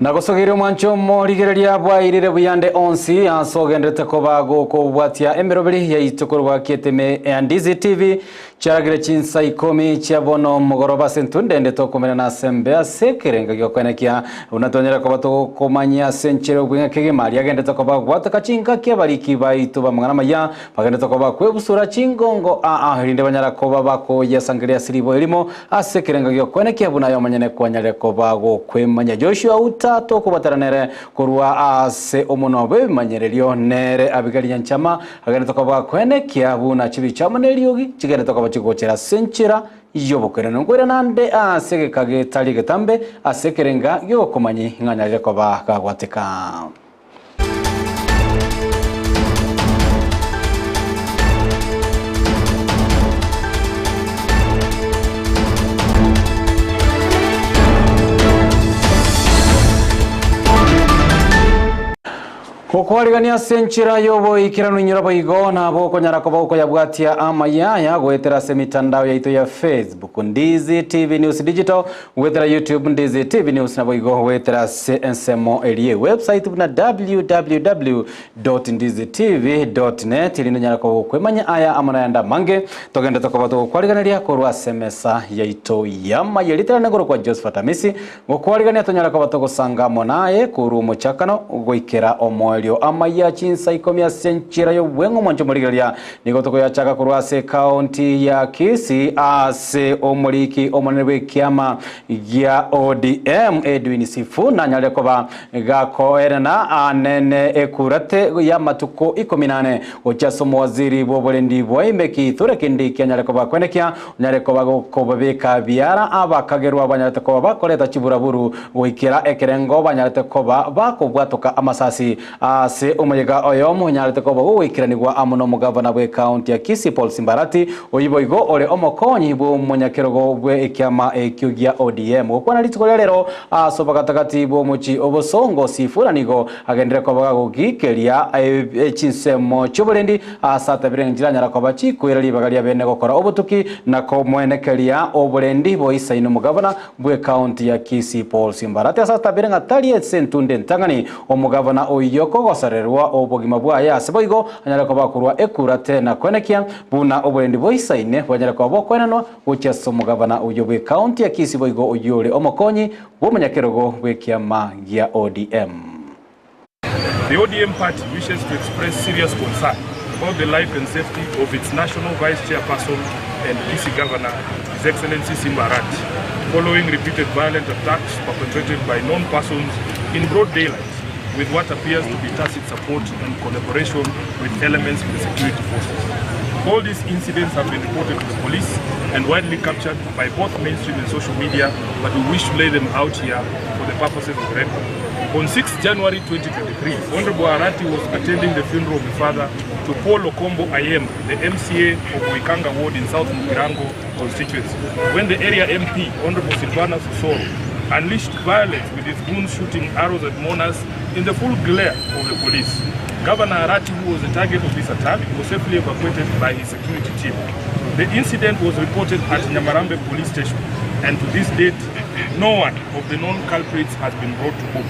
Nagosogeire omwancho omorigereria bwairire buyande onsi ase ogenderete koba gokobwatia emeroberi yaito korwa kieteme ya Ndizi TV chiaragire chinsa ikomi chia bono mogoroba ase entunde ende tokomerana ase embe ase ekerengo giokoenekia buna twanyare koba togokomanyia ase enchera obweng'e kegima aria agenderete koba gwateka chingaki abariki baito b'amang'ana amaya bagenderete koba kwebusura chingongo aa erinde banyara koba bakoyesangereria ase riboyo erimo Ase ekerengo gi'okwenekia buna aye omonyene kwanyarire koba gokwemanya. Joshua uta tokobatera nere korwa ase omonwa bw'ebimanyererio, nere Abigaili nyanchama agenderete koba kwenekia buna chibicha amo neriogi chigenderete koba chigochera ase enchera y'obokeranu. Nkoirana nde ase egeka getari egetambe ase ekerenga gi'ogokomanyi ng'a nyarire koba gagwateka. Gokwarigania ase enchera y'oboikeranu inyora boigo nabo okonyara koba okoyabwatia amaya aya goetera ase emitandao yaito ya Facebook, Ndizi TV News Digital, Goetera YouTube Ndizi TV News naboigo goetera ase ensemo eria ewebsite buna www.ndizitv.net erinde onyare koba okwemanya aya amo nayande amange togende tokoba togokwariganeria korwa ase emesa yaito y'amaya riterane korokwa Josephat Amisi gokwarigania tonyare koba togosanga amo naye korwa omochakano goikera omoerio amaya chinsa ikomi ase enchera y'obweng'u mwanche omorigereria Nigo tokoyachaka korwa ase ekaonti ya Kisii ase omoriki omonene bw'ekiama gia ODM Edwin Sifuna anyarire koba gakoenana anene ekurate y'amatuko ikomi na ane gochia ase omowaziri bw'oborendi bwa ime Kithure Kindiki anyare koba kwenekia onyare koba gokobabeka biara abakagerwa banyarete koba bakoreta chiburaburu goikera ekerengo banyarete koba bakobwatoka amasasi Ase omoyega oyomo onyarete koba gogoikeranigwa amo nomogavana bw'ekaunti ya Kisii Paul Simbarati, oyio boigo ore omokonyi bw'omonyakerogo bw'ekiama ekio gia ODM. Gokwana rituko ria rero ase obogatagati bw'omochie obosongo, Sifuna nigo agenderere koba gagogikeria chinsemo chi'oborendi ase atabire ng'a nchiranyara koba chikoira ribaga ria bene gokora obotuki na komoenekeria oborendi boisaine omogavana bw'ekaunti ya Kisii Paul Simbarati ase atabire ng'a tari ase entunde entang'ani Omogavana oyio kogosarerwa obogima bwaye ase boigo anyare koba korwa ekura te na koenekia buna oborendi boisaine bwanyare koba bokoenanwa gochia ase omogavana oyio bw'ekaunti ya Kisii boigo oyio ore omokonyi bw'omonyakerogo bw'ekiama gia ODM. The ODM party wishes to express serious concern about the life and safety of its national vice chairperson and Kisii governor, His Excellency Simba Arati, following repeated violent attacks perpetrated by known persons in broad daylight with what appears to be tacit support and collaboration with elements of the security forces. All these incidents have been reported to the police and widely captured by both mainstream and social media, but we wish to lay them out here for the purposes of record. On 6 January 2023, Honorable Arati was attending the funeral of the father to Paul Okombo Ayem, the MCA of Boikanga Ward in South Mugirango constituency, when the area MP, Honorable Silvanus Osoro, unleashed violence with his goons shooting arrows at mourners in the full glare of the police. Governor Arati, who was the target of this attack, was safely evacuated by his security team. The incident was reported at Nyamarambe police station, and to this date, no one of the known culprits has been brought to book.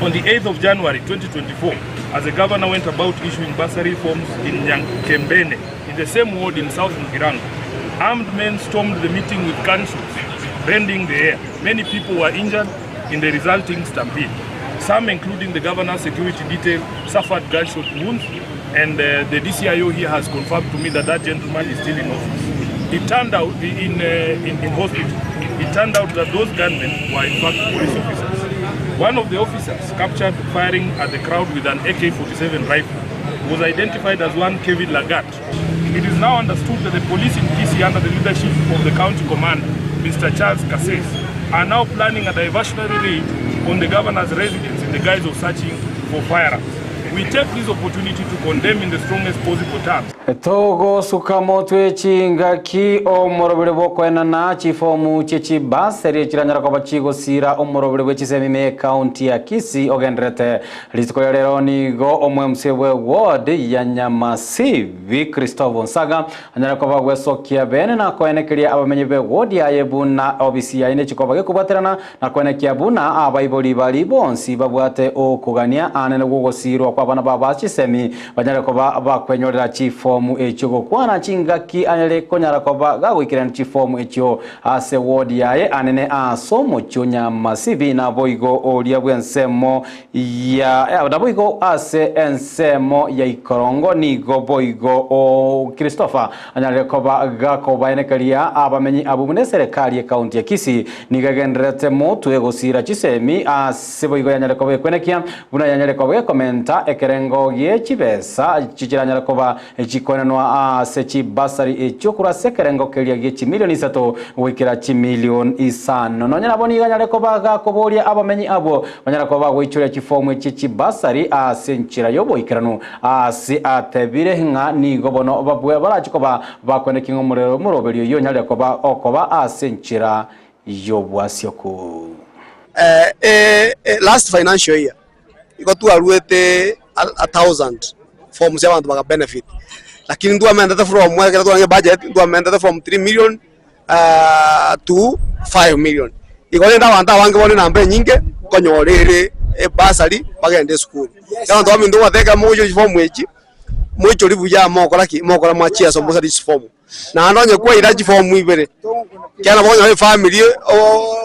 On the 8th of January 2024, as the governor went about issuing bursary forms in Nyankembene, in the same ward in South Mugirango, armed men stormed the meeting with gunshots, rending the air. Many people were injured in the resulting stampede. Some, including the governor's security detail, suffered gunshot wounds, and the DCIO here has confirmed to me that that gentleman is still in office. It turned out in hospital. It turned out that those gunmen were in fact police officers. One of the officers captured firing at the crowd with an AK-47 rifle was identified as one Kevin Lagat. It is now understood that the police in Kisii under the leadership of the county commander, Mr. Charles Kasese, are now planning a diversionary raid on the governor's residence in the guise of searching for firearms. We take this opportunity to condemn in the strongest possible terms. Togosuka motwe chingaki omorobere bw'okoenana chifomu chie chibasari chiranyara koba chigosira omorobere bwe chisemi ime ekaunti ya Kisii ogenderete. Rituko ria rero nigo omo-MC bwe ward ya Nyamasibi Christopher Onsaga anyare koba gwesokia bene na koenekeria abamenyi be ward yaye buna obisi yaye nechikoba gekobwaterana Na kwenekia buna abaibori baria bonsi babwate okogania anene gw'ogosiirwa kw'abana babo ase chisemi, banyare koba bakwenyorera chifomu echio gokwana chingaki anyare konyara koba gagoikerania chifomu echio ase ward yaye anene ase omochie o Nyamasibi naboigo oria bw'ensemo ya naboigo ase ensemo ya ikorongo nigo boigo o Christopher anyarire koba gakobaenekeria abamenyi abwo buna eserekari y'ekaunti ya Kisii nigo egendererete motwe gosiira chisemi ase boigo yanyare koba ekwenekia buna yanyare koba gekomenta ekerengo gie chibesa chichiranyare koba chikoenanwa ase chibasari echio korwa ase ekerengo keria gie chimilioni isato goikera chimilioni isano. Nonya nabo nigo anyare koba gakoboria abamenyi abwo banyare koba bagoichoria chifomu echie chibasari ase enchera y'oboikeranu ase atebire ng'a nigo bono babwe barache koba bakwenekia ng'a omorero omoroberi oyio onyarire koba okoba ase enchera y'obwasioku. Last financial year igo twaruete a thousand forms abanto baga benefit lakini ntwamentete from ekero twarenge budget ntwamentete from 3 million to 5 million. Igo rende abanto abange bono enamba enyinge nkonyora ere ebursary bagende esukuru. Abanto baminto ngoteba ekero mogochia chiform echi, moichori buya mokora ki? Mokora mwachia mosari chiform. Naende onye kwaira chiform ibere, ekiagera nabo okonyora efamiri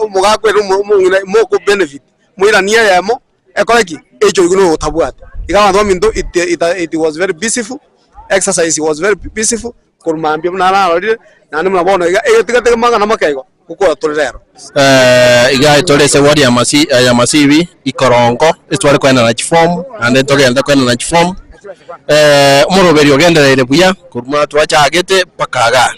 omogaka ere omong'ina moko benefit, moiranie eyemo ekore ki? Eichorigwe na oyotabwate. Iga abanto baminto it it was very peaceful, exercise was very peaceful, korwa mambia buna narorire, naende buna bono iga egetigatigi amang'ana make igo, gokora tore rero. Iga tore ase eward ya Masi ya Masibi, ikorongo, ase tware koenana chiform, naende ntogende koenana chiform, omoroberi ogendereire buya korwa twachagete mpaka igaa.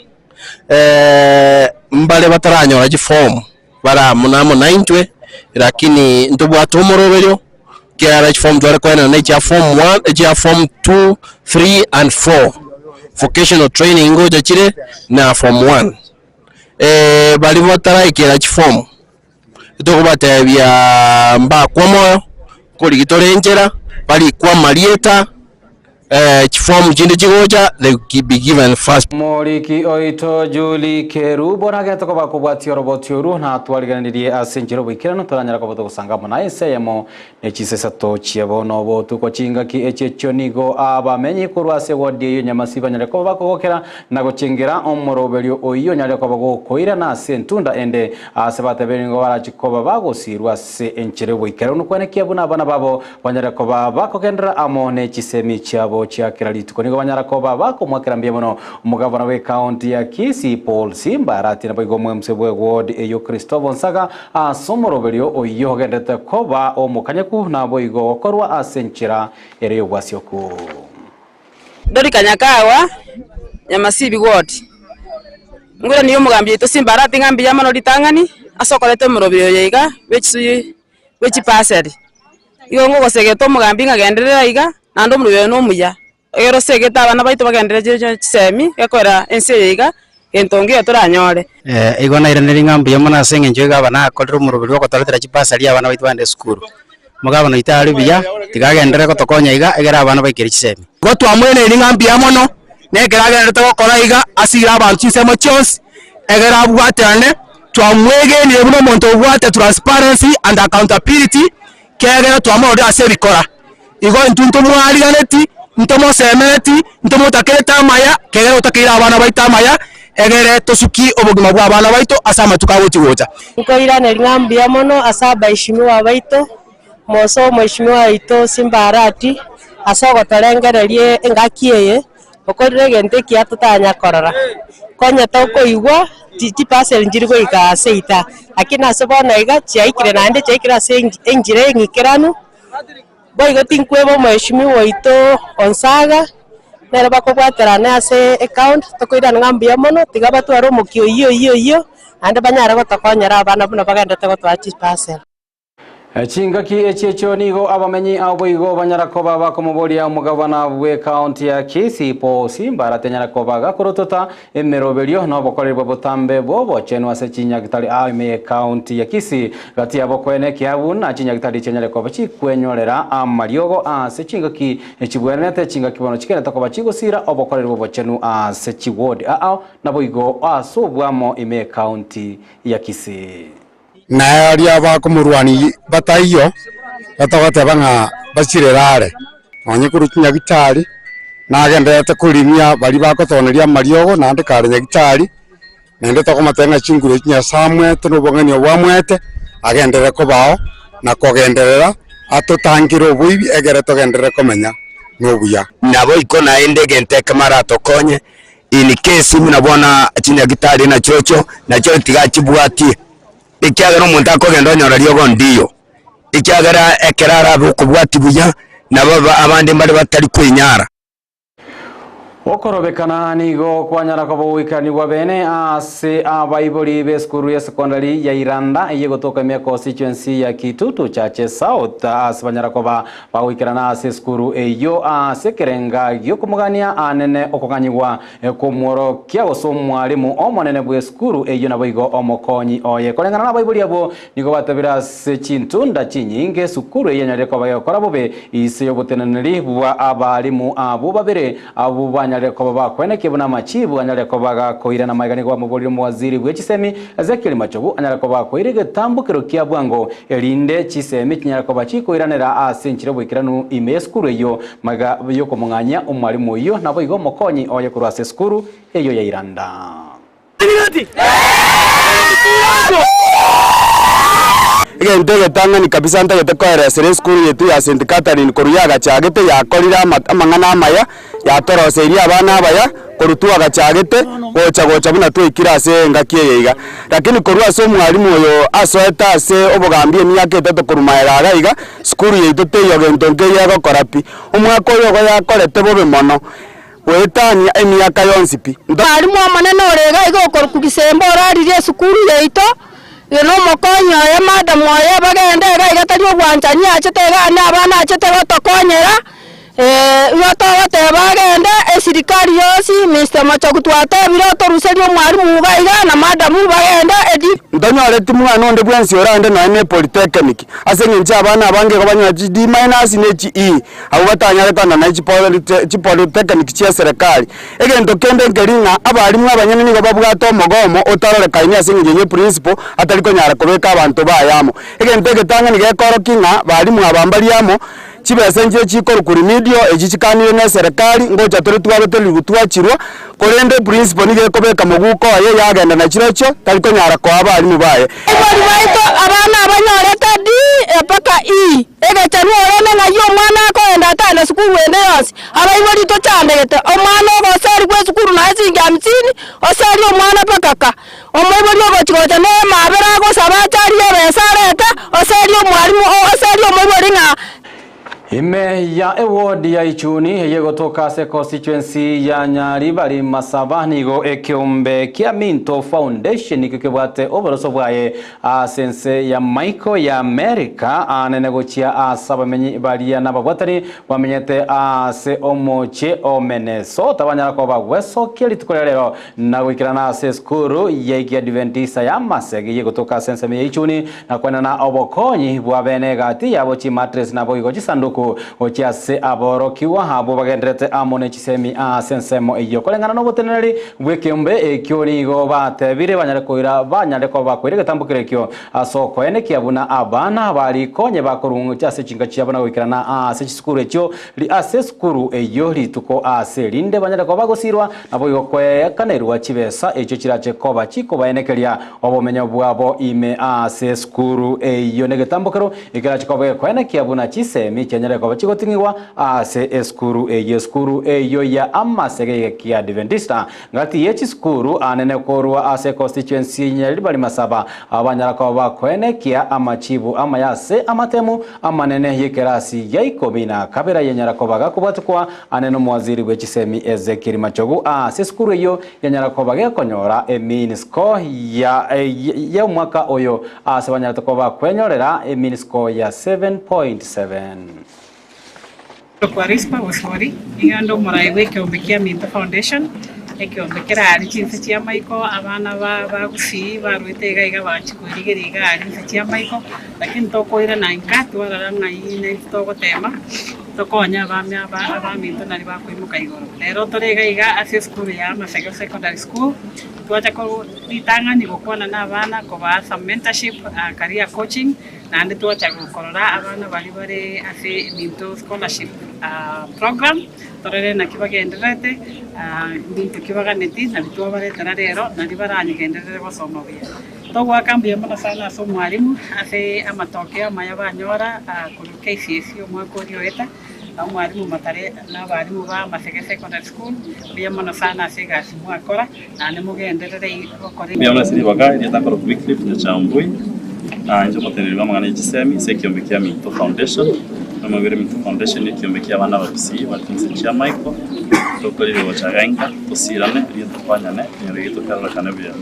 Mbare bataranyora chiform bare amo namo naintwe, lakini ntobwate omoroberio, ekiagera chiform tware koenana na echia form one, echia form two, three and four, vocational training ngocha chire na form one. Baria bataraikera chiform, tokobatebia mbakwe omoyo, nkorigia tore enchera, barikwe amarieta. Chiform chinde chigocha they will be given first. Omoriki oito Julie Kerubo nagete koba kobwatia oroboti orwo na twarigererie ase enchera oboikeranu toranyare koba togosanga amo naye ense eyemo ne chinsa isato chia bono obotuko. Chingaki echi echio nigo abamenyi korwa ase ewodi eyio Nyamasi banyare koba bakogokera na gochengera omoroberio oyio onyare koba gokoirana ase entunda ende ase batebirie nigo barachi koba bagosirwa ase enchera y'oboikeranu kwenekia buna abana babo Banyare koba bakogenderera amo ne chisemi chiabo chia kera rituko. Nigo banyara koba bakomoakera mbuya mono omogavana bw'ecounty ya Kisii Paul Simba Arati naboigo omwemse bwe ward eyio Christopher Nsaga ase omoroberio oyio ogenderete koba omokanyeku naboigo gokorwa ase enchera ere y'obwasioku. Dorika Nyakawa, Nyamasibi Ward. Ngoiranie omogambi oito Simba Arati ng'a mbuya mono ritang'ani ase okoreta omoroberio oyo iga bwe chisuyi bwe chipaseri. Igo ngogosegeta omogambi ng'a genderera iga, naende omorwoti oyo nomuya, ekero osegete abana baito bagenderere chiche chisemi, gekoera ense eye iga, gento nkiya toranyore. Igo nairaneria ng'a mbuya mono ase eng'encho egavana akorire omoroberi bwa ogotoretera chibasari abana baito bagende esukuru. Omogavana oito are buya, tiga agenderere gotokonya iga egere abana baikere chisemi. Igo twamweneiri ng'a mbuya mono, na ekero agendererete gokora iga, asire abanto chinsemo chionsi, egere abwaterane, twamwegenire buna omonto obwate transparency and accountability, kiagera twamororire ase ebikora. Igo intwe ntomwariganeti, ntomosemereti, ntomotakerete amaya, kiagera otakeire abana baito amaya, egere tosukie obogima bwa abana baito ase amatuko agochi gocha. Nkoiraneria ng'a mbuya mono ase abaeshimiwa baito, mose omweshimiwa oito Simba Arati, ase ogotorengereria engaki eye, okorire egento ekiya totanya korora. Konya tokoigwa chiparcel nchiri goika ase ita, lakini ase bono iga chiaikire naende chiaikire ase enchera eng'ikeranu, boigo tinkweba omweshimiwa oito Onsaga, nere bakobwaterana ase ecounty, tokoirana ng'a mbuya mono, tiga batware omokia oyio oyio oyio, naende banyare gotokonyera abana buna bagenderete gotoa chiparcel. Chingaki echi echio nigo abamenyi ao boigo banyara koba bakomoboria omogabana bw'ekaunti ya Kisii Paul Simba aratanyara koba gakorotota emeroberio na obokoreri bwa botambe bw'obochenu ase chinyagitari ao ime y'ekaunti ya Kisii gati yabo koene ekiabu na chinyagitari chianyare koba chikwenyorera amariogo ase chingaki chibwenerete chingaki bono chigenete koba chigosira obokoreri bw'obochenu ase chiward ao naboigo ase obwamo ime y'ekaunti ya Kisii. Naye aria bakomorwania bataiyo, batagoteba ng'a bachirere are, nonye korwa chinyagitari, nagendererete korimia baria bagotoneria amariogo naende kare nyagitari, naende tokomotebia ng'a chinguru echi Nyasae amoete na obong'aini obo amoete, agenderere kobao na kogenderera atotangere oboibi egere togenderere komenya nobuya. Naboigo naende egento ekemo aratokonye, in case buna bono chinyagitari nachirochio, nachio tiga achibwatie, ekiagera omonto akogenda onyora riogo ndiyo, ekiagera ekero arabe okobwatia buya, nabo abande mbare batari koinyara. Okorobekana nigo kwanyara koba goikanigwa bene ase abaibori b'esukuru ya sekondari ya Iranda eye egotoka ime constituency ya Kitutu Chache South ase banyara koba bagoikerana ase esukuru eyio ase ekerenga gi'okomogania anene okoganyigwa kw'omworokia gose omwalimu omonene bw'esukuru eyio naboigo omokonyi oye. Koreng'ana nabaibori abwo nigo batabire ase chintunda chinyinge esukuru eyio enyarire koba egokora bobe inse y'oboteneneri bwa abalimu abwo babere abwo banyarire koba bakwenekia buna amachibu anyarire koba gakoirana magega nigo bamoborire omowaziri bwe chisemi Ezekiel Machogu anyare koba akoira egetambokero kia bwango erinde chisemi chinyare koba chikoiranera ase enchera y'oboikeranu ime y'esukuru eyio magega y'okomong'anyia omwalimu oyio naboigo omokonyi oye korwa ase esukuru eyio ya Iranda. Egento egetang'ani kabisa ntagete koeresera esukuru yaito ya St. Catherine korwa yagachagete yakorire amang'ana amaya, yatoroseirie abana abaya korwa twagachagete gocha gocha buna twaikire ase engaki eye iga. Lakini korwa ase omwalimu oyo asoete ase obogambi emiaka etato korwa magega iga iga, sukuru yaito teiyo gento nkeiyo egokora pi. Omwaka oyo igo yakorete bobe mono. Goetania emiaka yonsi pi. Mwalimu omonene ore iga iga okorokwa Gisemba oraririe esukuru yaito, na omokonyi oye madam oye bagende iga iga tari obwanchani achete iga na abana achete gotokonyera, igo togoteba agende esirikari yonsi Mister Machogu twatebire otoruserie omwalimu iga iga na madam bagende edi. Ntonyoreti mwana onde bwensi oraende nonya ne polytechnic, ase eng'encho abana abange igo banyora chi D minus ne chi E. Abwo batanyare kogenda ne chipolytechnic chia serikali. Egento kende nkeri ng'a abalimu abanyene nigo babwate omogomo otarorekaini ase engencho ye principal atari konyara kobeka abanto baye amo. Egento egetang'ani gekorokia ng'a balimu aba mbari amo, chibesa nchire chikorokwa remedial echi chikanire ne eserekari ngocha tore twabetererigwe twachirwa, korende eprinciple nigo ekobeka moguko oye yagenda na chirochio tari konyara koa abalimu baye. Abaibori baito abana abanyorete D mpaka E, egechanwa orende ng'ai omwana akoenda atagende sukuru ende yonsi. Abaibori tochandegete, omwana ogoserigwa esukuru naye chiringi hamsini, oserie omwana mpaka ka. Omoibori ogochi gocha na amabera agosaba acharie ebesa arete, oserie omwalimu oserie omoibori ng'a. Ime ya eward ya Ichuni eye egotoka ase constituency ya Nyaribari Masaba nigo ekeombe kia Minto Foundation nikio kebwate oboroso bwaye ase ense ya Maiko ya America anene gochia ase abamenyi baria nababwatani bamenyete ase omochie o Minnesota banyara koba gwesokia rituko ria rero Na goikerana ase esukuru ya Ekiadventista ya Masegi yegotoka ase ensemo ya Ichuni, na kwenena obokonyi bwa bene egati yabo chimatress naboigo chisanduku gochia ase aborokigwa abwo bagenderete amo ne chisemi ase ensemo eyio. Koreng'ana noboteneneri bw'ekeombe ekio nigo batebire banyare koira banyare koba bakoira egetambokero ekio ase okoenekia buna abana barikonye bakorung'ucha ase chinka chiabo na goikerana ase chisukuru echio ase esukuru eyio rituko ase erinde banyare koba bagosirwa Naboigo kweakanerwa chibesa echio chirache koba chikobaenekeria obomenyo bwabo ime ase esukuru eyio negetambokero ekerache koba gekoenekia buna chisemi chianyare. chinyare koba chigoting'igwa ase esukuru eyio. Esukuru eyio ya amasege ya Adventista Gati ye chisukuru anene korwa ase constituency Nyaribari Masaba abanyara koba bakoenekia amachibu amaya ase amatemu amanene y'ekerasi gia ikomi na kabere yenyara koba gakobwatikwa ane nomowaziri bwe chisemi Ezekiel Machogu ase esukuru eyio yanyara koba gekonyora emean score ya ya omwaka oyo ase banyarete koba bakwenyorera emean score ya 7.7. Kwa Rispa Bosibori, nigo ande omorai bw'ekeombe kia Minto Foundation, ekeombe kere aria chinse chi'amaiko, abana ba ba Gusii barwete iga iga bagachia koerigeria iga aria inse chi'amaiko, lakini tokoirana inka twarora ng'ai naintwe togotema tokonye abami aba abaminto naria bakoimoka igoro. Rero tore iga iga ase esukuru ya Amasege Secondary School, twacha ko ritang'ani gokwana na abana kobaa some mentorship, career coaching. Naende twacha korora abana baria bare ase Eminto Scholarship Program, torore naki bagendererete, mbinto ki baganeti, nabio twabaretera rero, nario baranyegenderere gosoma buya. Togoaka mbuya mono sana ase omwalimu ase amatokeo amaya banyora korwa KCSE omwaka oria oeta, na omwalimu Matare na abalimu ba Masege Secondary School, mbuya mono sana ase egasi mwakora. Naende mogenderere gokora Mbuya mono ase ribaga erieta nkorokwa Wycliffe Nyachambui, na inche omoteneneri bw'amang'ana ye chisemi ase ekiombe kia Minto Foundation. Nomobere Minto Foundation ne ekiombe kia abana abagusii bare chinse chia Michael, tokorire gocha iga inka, tosirane erio tokonyane ekenyoro giaito kerorekane buya.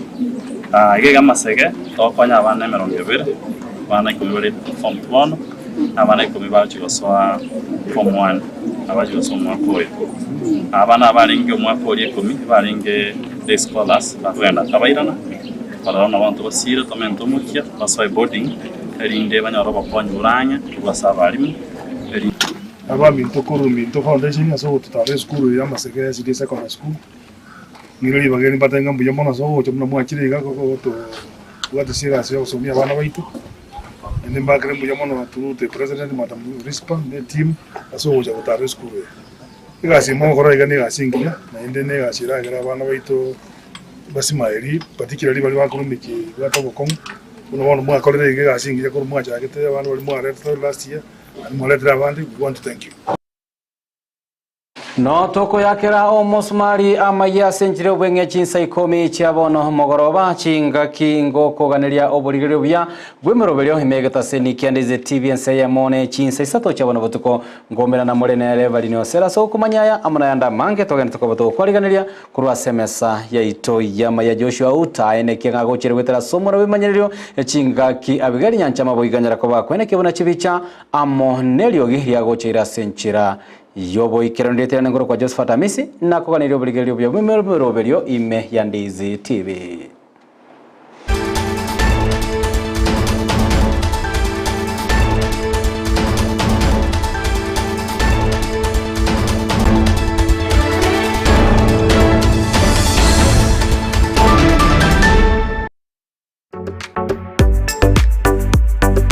Iga iga amasege, togokonya abana emerongo ebere, abana ikomi bare form two bono, na abana ikomi bagochia gosoa form one, abagochia gosoa omwaka oyo. Abana aba barenge omwaka oria ikomi barenge day scholars bakogenda nkabairana, barora buna abanto basiire tomente omokia basoe boarding erinde banyore obokonyi bore ang'e korwa ase abalimu erinde. Abaminto korwa Minto Foundation ase ogototara esukuru eye ya Maseke SDA Secondary School, ng'ire ribaga eri mbatebe ng'a mbuya mono ase ogocha buna mwachire iga gotobwatisia egasi ya ogosomia abana baito. Naende mbakere mbuya mono through the president Madam Risper ne eteam ase ogocha gotara esukuru eye. Egasi eye mogokora iga negasi engiya naende negasi eragere abana baito basimaeri particularly baria bakorwa emechie ebwate obokong'u buna bono mwakorire iga egasi engiya korwa mwachagete abana baria mwaretete last year naende mwaretire abande we want to thank you. No tokoyakera omosumari amayia ase enchera y'obweng'e chinsa ikomi chia bono mogoroba, chingaki ngokoganeria oborigereria obuya bw'emeroberio ime egetaseni kia Ndizi TV ense eyemo ne chinsa isato chia bono botuko. Nkomerana more nere Valini Osera ase okomanya aya amo nayande amange togende tokoba togokwariganeria korwa ase emesa yaito y'amaya Joshua Outa aenekie ng'a agochire goetera ase omoro bw'ebimanyererio chingaki Abigaili Nyanchama boigo anyare koba akwenekia buna chibicha amo neriogi riagocheire ase enchera Y'oboikeranu riaterana igoro kwa Josephat Amisi, nakoganeria oborigereria obuya bw'emeroberio ime ya Ndizi TV.